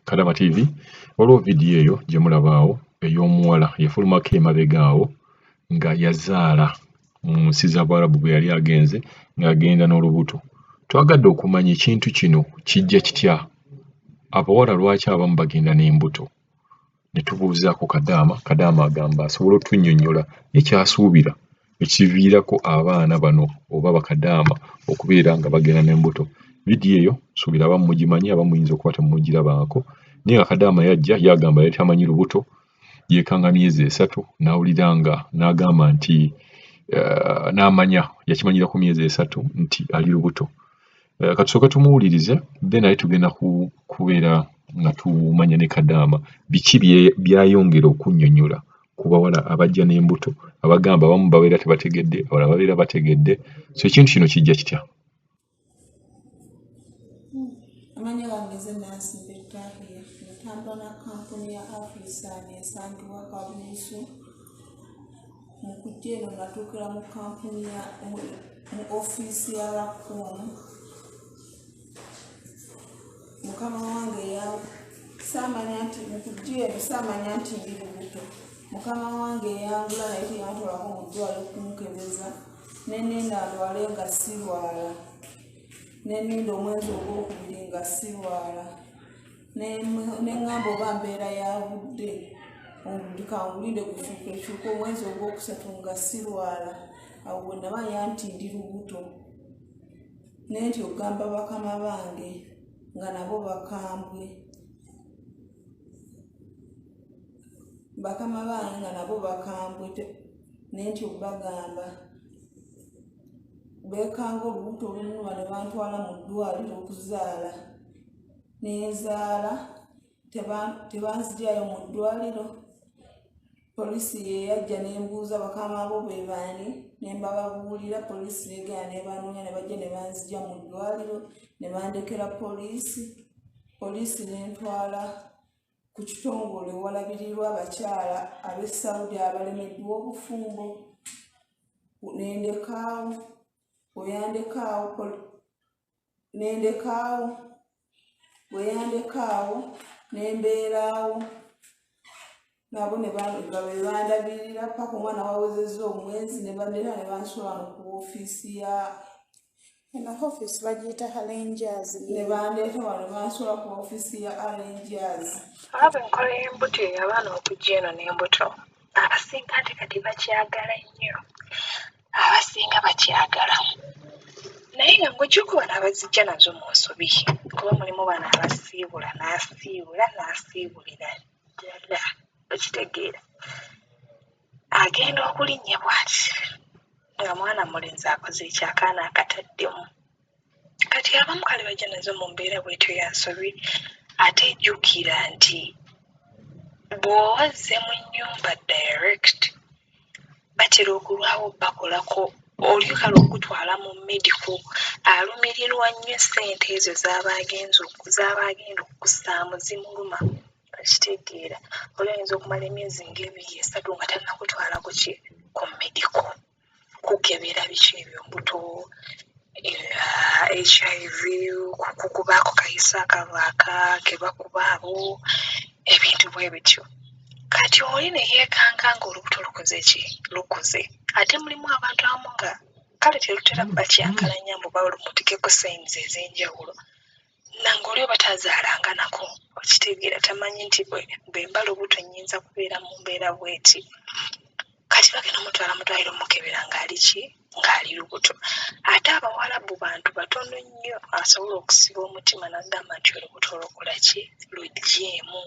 Kadama TV. Waliwo vidiyo eyo gye mulaba awo ey'omuwala yafulumako emabega awo nga yazaala mu nsi z'Abawarabu bwe yali agenze ng'agenda n'olubuto. Twagadde okumanya ekintu kino kijja kitya, abawala lwaki abamu bagenda n'embuto? Ne tubuuzaako Kadaama, Kadaama agamba asobola otunnyonnyola ye ky'asuubira ekiviirako abaana bano oba bakadaama okubeera nga bagenda n'embuto. Vidiyo eyo nsuubira abamu mugimanyi abamu muyinza okuba temugirabangako naye nga Kadaama yajja ye agamba yali tamanyi lubuto, yeekanga myezi 3 n'awulira nga n'agamba nti n'amanya yakimanyira ku myezi 3 nti ali lubuto. Katusooke tumuwulirize then ate tugenda kubeera nga tumanya ne Kadaama biki by'ayongera okunnyonnyola ku bawala abajja n'embuto abagamba abamu babeera tebategedde abalala babeera bategedde so ekintu kino kijja kitya? Amannya gange nze Nansi Mbetahia, ntambula na kampuni ya Afrisan esangibwa Kabuusu. Mu kujja eno natuukira mu kampuni ya mu ofiisi ya Racom. Mukama wange ya saamanya nti mu kujja eno saamanya nti ndi lubuto. Mukama wange yangula naye teyantwalako mu ddwaliro kumukebeza ne nninda ndwale nga sirwala. Ne nninda omwezi ogwokubiri nga sirwala. Ne ŋŋamba oba mbeera ya budde kangulinde gukyukekyuke omwezi ogwokusatu nga sirwala. Awo bwe namanya nti ndi lubuto. Ne ntya okugamba bakama bange nga nabo bakambwe. Bakama bange nga nabo bakambwe ne ntya okubagamba. Beekanga olubuto olunnuma ne bantwala mu ddwaliro okuzaala. Ne nzaala tebanzigyayo mu ddwaliro. Poliisi ye yajja n'embuuza bakama bo be baani ne mbababuulira. Poliisi n'egenda n'ebanoonya ne bajja ne banzigya mu ddwaliro ne bandekera poliisi. Poliisi n'entwala ku kitongole ewalabirirwa abakyala ab'e Saudi abalemeddwa obufumbo. Nendekaawo bwe yandekaawo nendekaawo bwe yandekaawo ne mbeeraawo nabo ne nga be bandabirira paka omwana wawezezza omwezi ne bandeeta ne bansula wano ku ofiisi ya Eno ofiisi bagiyita Rangers. Ne bandeeta wano bansula ku ofiisi ya Rangers. Olaba enkola y'embuto eyo abaana okujja eno n'embuto abasinga ate kati bakyagala nnyo, abasinga bakyagala naye nga ng'oggyeko bano abazijja nazo mu nsobi kuba mulimu bano abasiibula n'asiibula n'asiibulira ddala okitegeera. Agenda okulinnya bw'ati nga mwana mulenzi akoze ki akaana akataddemu. Kati abamu kale bajja nazo mu mbeera bw'etyo ya nsobi ate jjukira nti bw'oba ozze mu nnyumba direct batera okulwawo bakolako oli kale okutwala mu medical alumirirwa nnyo ssente ezo z'aba agenze z'aba agenda okukussaamu zimuluma okitegeera. Oli ayinza okumala emyezi ng'ebiri esatu nga tannakutwala ku ki ku medical kukebera biki ebyo mbuto, HIV, kukubaako kayiso akava ke bakuba abo ebintu bwe bityo. Kati oli ne yeekanga ng'olubuto lukoze ki lukuze ate mulimu abantu abamu nga kale terutera bakyankalanya mbu balumutikeko signs ez'enjawulo nange oli oba tazaalanga nako okitegeera tamanyi nti bwe mba lubuto nnyinza kubeera mu mbeera bw'eti. Kati bagenda omutwala mu ddwaliro omukebera ng'ali ki ng'ali lubuto. Ate Abawarabu bantu batono nnyo asobola okusiba omutima n'agamba nti olubuto lukola ki luggyeemu.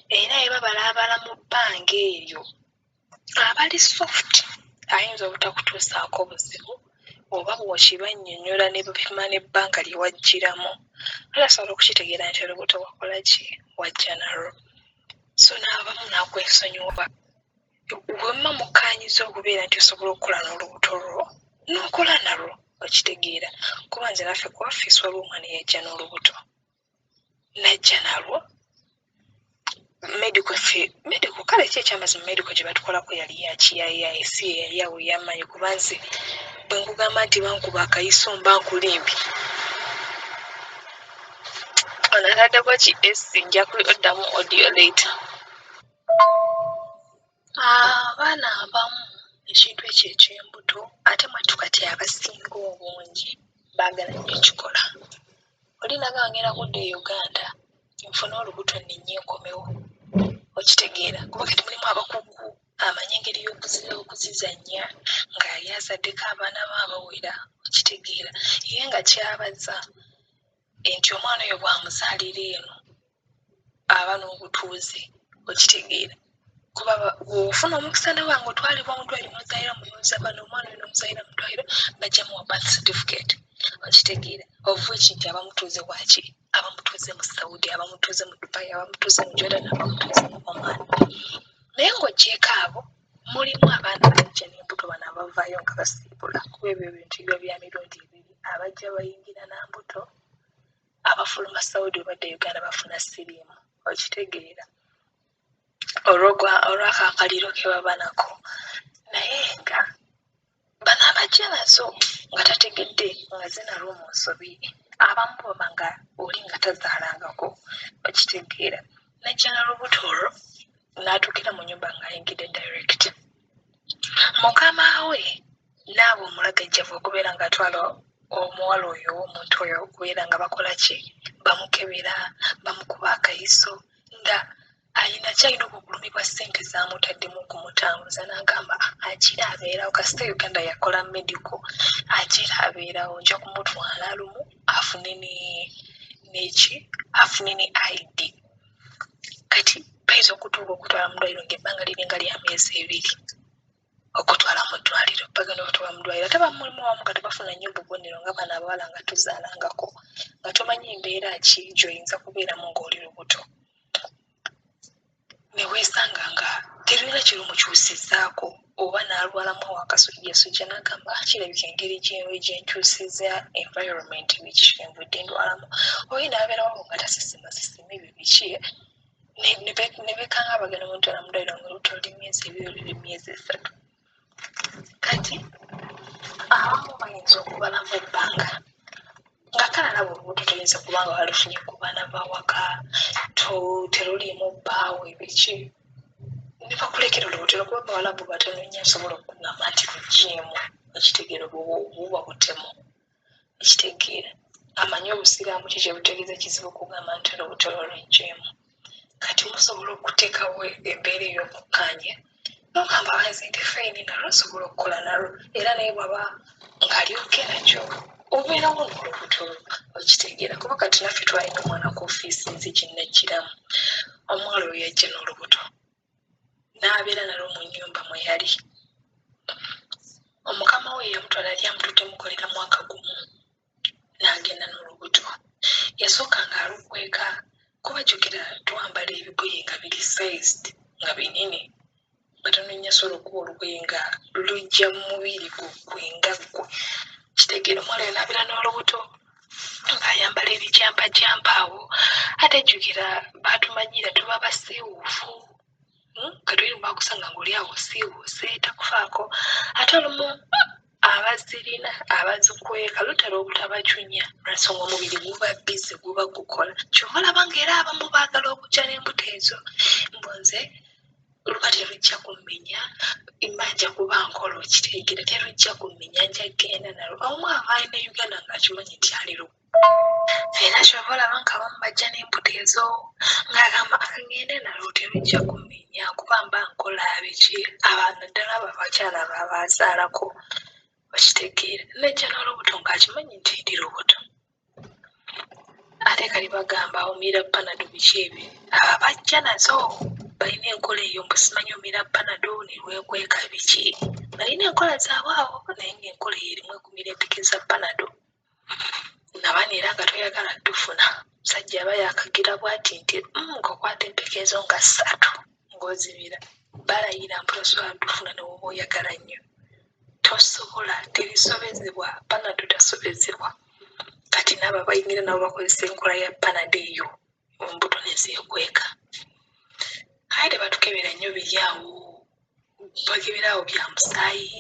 Era bwe babalaabala mu bbanga eryo abali soft ayinza obutakutuusaako buzibu oba bw'okibannyonnyola ne bapima n'ebbanga lye waggyiramu era asobola okukitegeera nti olubuto wakola ki wajja nalwo. So n'abamu n'akwesonyiwa. Bwe muba mukkaanyizza okubeera nti osobola okukola n'olubuto lwo n'okola nalwo okitegeera kuba nze naffe ku ofiisi waliwo omwana eyajja n'olubuto n'ajja nalwo medical ffe medical kale ki ekyamazima medical gye batukolako yali ya kiyayiyayi si ye yali awo ey'amaanyi kuba nze bwe nkugamba nti bankuba akayiso mba nkulimbye. Ono ataddeko ki AC, nja kuddamu audio later. Abaana abamu ekintu ekyo eky'embuto, ate mwattu kati abasinga obungi baagala nnyo kikola. Oli nagamba ngenda kudda e Uganda nfune olubuto nninye nkomewo, okitegeera? Kuba kati mulimu abakugu amanyi engeri y'okuzizannya nga yali azaddeko abaana be abawera, okitegeera? Ye nga kyabaza nti omwana oyo bw'amuzaalira eno aba n'obutuuze, okitegeera? Kuba bw'ofuna omukisa nawe nga otwalibwa mu ddwaliro n'ozaalira mu n'ozaba omwana oyo n'omuzaalira mu ddwaliro, bajja muwa birth certificate, okitegeera? Of which nti aba mutuuze waki? Aba mutuuze mu Saudi, aba mutuuze mu Dubai, aba mutuuze mu Jordan, aba mutuuze mu Oman. Naye ng'oggyeeko abo, mulimu abaana abajja n'embuto, bano abavaayo nga basiibula, kuba ebyo ebintu biba bya mirundi ebiri. Abajja bayingira na mbuto, abafuluma Saudi obadde Uganda bafuna siriimu, okitegeera? Olw'ako akaliro ke baba nako. Naye nga bano abajja nazo nga tategedde nga zinalwo mu nsobi, abamu baba nga oli nga tazaalangako, okitegeera? N'ajja na lubuto olwo n'atuukira mu nnyumba ng'ayingidde direct. Mukama we n'aba omulagajjavu okubeera ng'atwala omuwala oyo, omuntu oyo, okubeera nga bakola ki? Bamukebera, bamukuba akayiso, nga ayina kyalina obulumi bwa ssente z'amutaddemu okumutambuza, n'agamba akira abeerawo kasita Uganda yakola medical, akira abeerawo, nja kumutwala lumu afune neki, afune ne ID. Kati bayinza okutuuka okutwala mu ddwaliro ng'ebbanga liringa lya myezi ebiri okutwala mu ddwaliro, bagenda okutwala mu ddwaliro. Ate bamulimu abamu nga tebafuna nnyo bubonero, nga bano abawala nga tuzaalangako, nga tomanyi mbeera ki gy'oyinza kubeeramu ng'oli lubuto, ne weesanga nga terulina kirumukyusizzaako, oba n'alwalamu awo akasujjasujja n'agamba kirabika engeri gye nkyusizza environment biki kyenvudde ndwalamu, oba n'abeerawo nga tasisimasisima ebyo biki, ne beekanga bagenda mutwala mu ddwaliro ng'olubuto luli myezi 2, luli myezi 3. Kati abamu bayinza okubalamu ebbanga nga kale alaba olubuto toyinza kubanga walufunye ku baana b'awaka, teruliimu bbaawe biki, ne bakulekera olubuto lwakuba bawalabu batono nnyo asobola okugamba nti luggyeemu, okitegeera? Buba butemu, okitegeera? Amanyi obusiraamu ki kye butegeeza, kizibu okugamba nti olubuto lwo luggyeemu. Kati musobola okuteekawo embeera ey'okukkaanya n'ogamba nze ndi fine nalwo, nsobola okukola nalwo, era naye bw'aba ng'ali okay nakyo, obeerawo n'olubuto lwo, okitegeera? Kuba kati naffe twalina omwana ku ofiisi nze gye najjiramu, omuwala oyo yajja n'olubuto n'abeera nalwo mu nnyumba mwe yali. Omukama we yamutwala, yali amututte mukolera mwaka gumu, n'agenda n'olubuto. Yasooka ng'alukweka, kuba jjukira twambala ebigoye nga biri sized, nga binene, batono nnyo asobola okuba olugoye nga lujja mu mubiri gwo gwe nga ggwe, kitegeera? Omuwala oyo n'abeera n'olubuto ng'ayambala ebijampajampa awo, ate jjukira baatumanyira tuba basiiwuufu, Kati oyinza bakusanga ng'oli awo osiiwuuse, takufaako. Ate olumu abazirina abazikweka lutera obutabacunya lwansonga omubiri guba busy, guba gukola. Kyova olaba ng'era abamu baagala okujja n'embuto ezo, mbu nze luba terujja kummenya, mba nja kuba nkola, okitegeera? Terujja kummenya, nja kgenda nalwo. Omu avaayo ne Uganda ng'akimanyi nti ali lubuto, era kyova olaba nga abamu bajja n'embuto ezo ng'agamba ngende nalwo, terujja kummenya kuba mba nkola biki. Naddala abo abakyala abazaalako, okitegeera? Najja n'olubuto ng'akimanyi nti ndi lubuto, ate kali bagamba omira Panado biki ebyo. Abo abajja nazo balina enkola eyo, mbu simanyi omira Panado ne lwekweka biki, balina enkola zaabwe awo, naye ng'enkola eyo erimu ekumira empeke za Panado nabano, era nga toyagala ddufuna. Musajja aba yakagira bw'ati nti ng'okwata empeke ezo nga ssatu ng'ozibira, balayira mbu tosobola ddufuna ne bw'oba oyagala nnyo, tosobola, terisobezebwa, Panado tasobezebwa. Kati n'abo abayingira nabo bakozesa enkola ya Panado eyo, embuto ne zeekweka. Aye tebatukebera nnyo biri awo, bakebera awo bya musaayi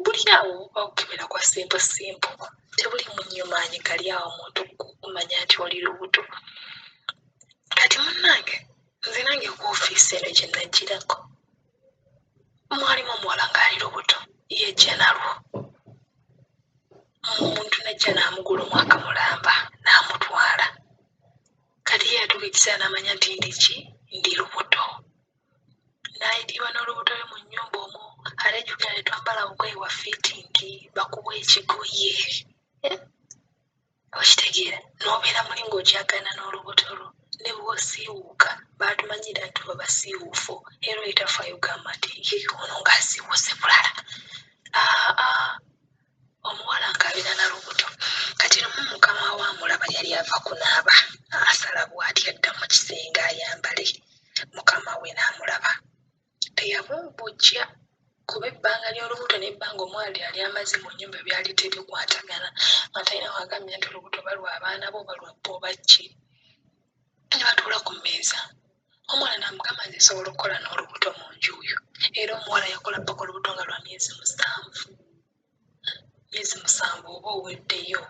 buli awo, bakukebera kwa simple simple, tebulimu nnyo maanyi gali awo muntu. kumanya nti oli lubuto. Kati munnange nze nange ku ofiisi eno gye nagirako mwalimu omuwala ng'ali lubuto, yajja nalwo. Omuntu n'ajja n'amugula omwaka mulamba n'amutwala. Kati ye yatuuka ekiseera n'amanya nti ndi ki? Ndi lubuto. N'ayitibwa n'olubuto lwe mu nnyumba omwo, ate jjukira tetwambala bugoye bwa fiitingi, bakuwa ekigoye. Eh? Okitegeera? N'obeera muli ng'okyagana n'olubuto lwo. Ne bw'osiiwuuka, baatumanyira nti tuba basiiwuufu. Era oli tafaayo gamba nti ye ono ng'asiiwuuse bulala. Aa, omuwala ng'abeera na lubuto. Kati lumu mukama we amulaba yali ava kunaaba, asala bw'ati adda mu kisenge ayambale. Mukama we n'amulaba. Teyabumbujja kuba ebbanga ly'olubuto n'ebbanga omuwala lye yali amaze mu nnyumba byali tebikwatagana. Nga talina w'agambye nti olubuto oba lwa baana bo oba lwa bba oba ki. Ne batuula ku mmeeza. Omuwala n'amugamba nze nsobola okukola n'olubuto mu nju yo. Era omuwala yakola ppaka olubuto nga lwa myezi 7. Myezi 7 oba oweddeyo.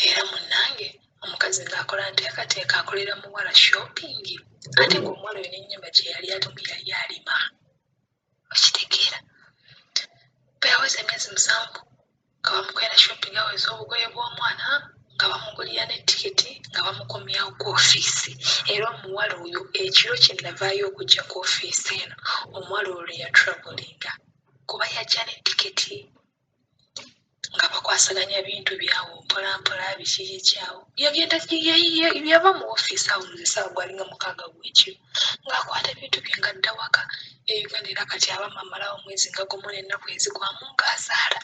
Era munnange omukazi ng'akola nteekateeka akolera muwala shopping. Ate ng'omuwala oyo n'ennyumba gye yali alimu yali alima. Okitegeera? Bwe yaweza emyezi 7 nga bamukolera shopping aweza obugoye bw'omwana nga bamugulira ne tikiti nga bamukomyawo ku ofiisi. Era omuwala oyo ekiro kye navaayo okujja ku ofiisi eno, omuwala oyo yatravelinga kuba yajja ne tikiti nga bakwasaganya bintu byawo mpola mpola biki biki awo. Yagenda yava mu ofiisi awo nze essaawa gwalinga 6 gw'ekiro ng'akwata ebintu bye ng'adda waka e Uganda. Era kati abamu amalawo omwezi nga gumu n'ennaku ezigwamu ng'azaala.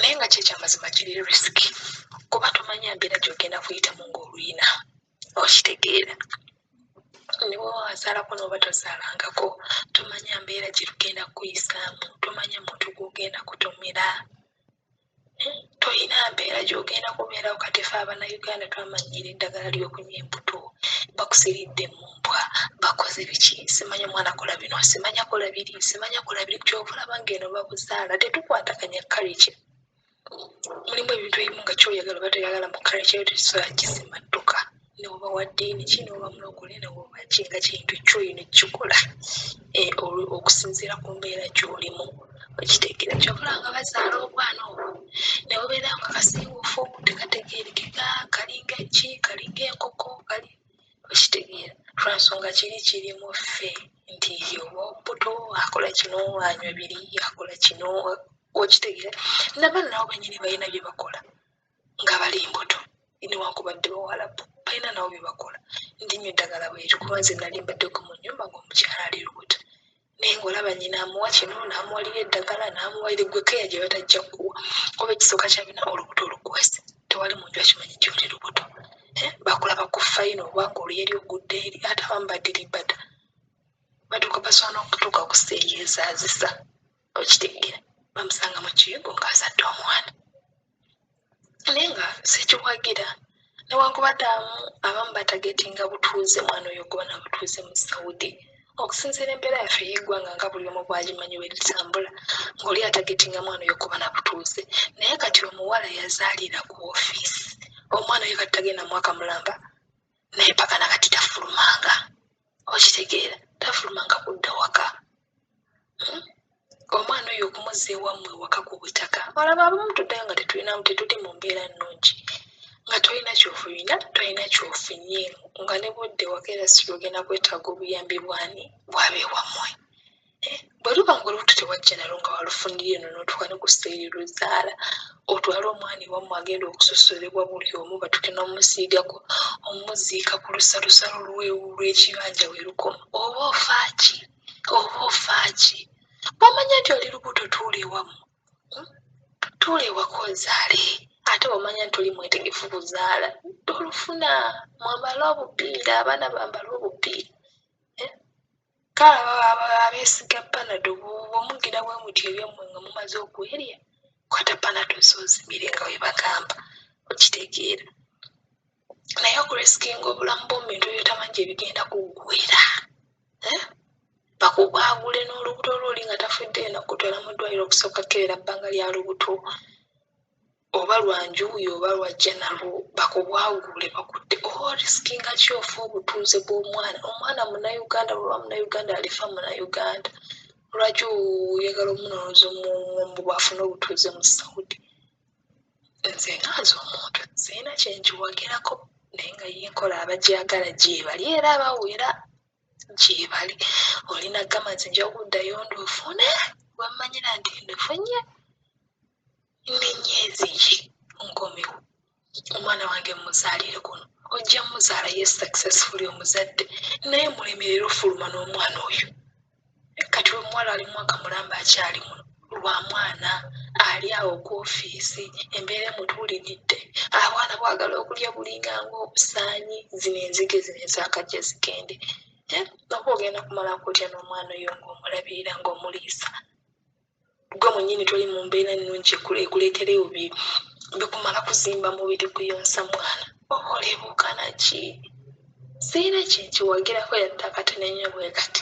Naye nga kyo ekyamazima kiri risiki kuba tomanya mbeera gy'ogenda kuyitamu ng'oluyina. Okitegeera? Ne bw'oba wazaalako n'oba tozaalangako, tomanya mbeera gye lugenda kukuyisaamu, tomanya muntu gw'ogenda kutomera. Toyina mbeera gy'ogenda kubeerawo. Kati ffe Abannayuganda twamanyiira eddagala ly'okunywa embuto, bakusiridde mu mbwa, bakoze biki, simanya omwana kola bino, simanya kola biri, simanya kola biri. Ky'ova olaba ng'eno babuzaala tetukwataganya culture. Mulimu ebintu ebimu nga ky'oyagala oba toyagala mu culture yo tetusobola kisimattuka. Ne bw'oba wa ddiini ki, ne bw'oba mulokole, ne bw'oba ki, nga kintu ky'olina okukikola okusinziira ku mbeera gy'olimu. Okitegeera? Ky'ova olaba nga bazaala obwana obwo ne bubeera nga kasiiwuufu, tekategeerekeka, kalinga ki, kalinga enkoko, kali okitegeera? Lwa nsonga kiri kirimu ffe nti ow'obuto akola kino, anywa biri, akola kino, okitegeera? N'abaana nabo bennyini balina bye bakola nga bali mbuto, newankubadde bawalabu balina nabo bye bakola. Ndinywa eddagala bweri kuba nze nali mbaddeko mu nnyumba ng'omukyala ali lubuto. Naye ng'olaba nnyina amuwa kino, n'amuwalira eddagala, n'amuwalira gwe keya gye batajja kukuwa. Kuba ekisooka kya byonna olubuto olukwese, tewali muntu akimanyi nti oli lubuto. Bakulaba ku fayino oba ng'oli eri ogudde eri, ate abamu badiribada. Batuuka basobola n'okutuuka ku siteegi ezaazisa. Okitegeera? Bamusanga mu kiyigo ng'azadde omwana. Naye nga sikiwagira. Newankubadde abamu batagetinga butuuze, mwana oyo okuba na butuuze mu Saudi. Okusinziira embeera yaffe ey'eggwanga nga buli omu bw'agimanyi bwe litambula, ng'oli atagetinga mwana oyo okuba na butuuze. Naye kati omuwala yazaalira ku ofiisi. Omwana oyo kati tagenda mwaka mulamba, naye paka na kati tafulumanga. Okitegeera? Tafulumanga kudda waka. Omwana oyo okumuzza ewammwe ewaka ku butaka. Olaba abamu tuddayo nga tetuli mu mbeera nnungi. Nga tolina ky'ofulina, tolina ky'ofunye, nga ne bw'odda ewaka era si ogenda kwetaaga obuyambi bw'ani? Bw'abeewammwe. Bwe luba ng'olubuto tewajja nalwo nga walufunira eno n'otuuka ne ku sseeri luzaala, otwale omwana ewammwe agenda okusosolebwa buli omu batuuke n'omusiigako, omuziika ku lusalosalo lw'ekibanja we lukoma. Oba ofa ki? Oba ofa ki? Bw'omanya nti oli lubuto tuula ewammwe. Tuula ewaka ozaale. Ate bw'omanya nti oli mwetegefu kuzaala, tolufuna. Mwambale obupiira, abaana bambale obupiira. Kale abeesiga Panado bwe mugira bwe mutyo ebyammwe nga mumaze okwerya, kwata Panado z'ozimire nga bwe bagamba, okitegeera. Naye okurisikinga obulamu bwo mu bintu by'otamanyi gye bigenda kuggweera. Bakubaagule n'olubuto lwo oli nga tafuddeyo n'okukutwala mu ddwaliro okusooka kukebera bbanga lya lubuto. Oba lwa njuyi oba lwajja nalwo bakubwaguule bakutte oba orisikinga ki ofa obutuuze bw'omwana. Omwana Munnayuganda bw'aba Munnayuganda alifa Munnayuganda. Lwaki oyagala omunonoza mbu afune obutuuze mu Saudi? Nze nga nze omuntu sirina kye nkiwagirako naye nga ye enkola abagyagala gyebali era abawera gyebali. Oli n'agamba nze nja kuddayo ndufune wemmanyira nti ndufunye nenyeziye nkomewo omwana wange muzaalire kuno. Ojja muzaala ye successfully omuzadde naye mulemerera ofuluma n'omwana oyo. Kati omuwala ali mwaka mulamba akyali muno lwa mwana ali awo ku ofiisi embeera emutuuliridde abaana bwagala okulya bulinga ng'obusaanyi zino enzige zino ezaakajja zigende. Oba ogenda kumalako otya n'omwana oyo ng'omulabirira ng'omuliisa? Gwe mwennyini toli mu mbeera nnungi ekuleetera ebyo bikumala kuzimba mubiri guyonsa mwana. Oba oleebuuka naki? Sirina kye nkiwagirako yadde akatono ennyo bwe kati.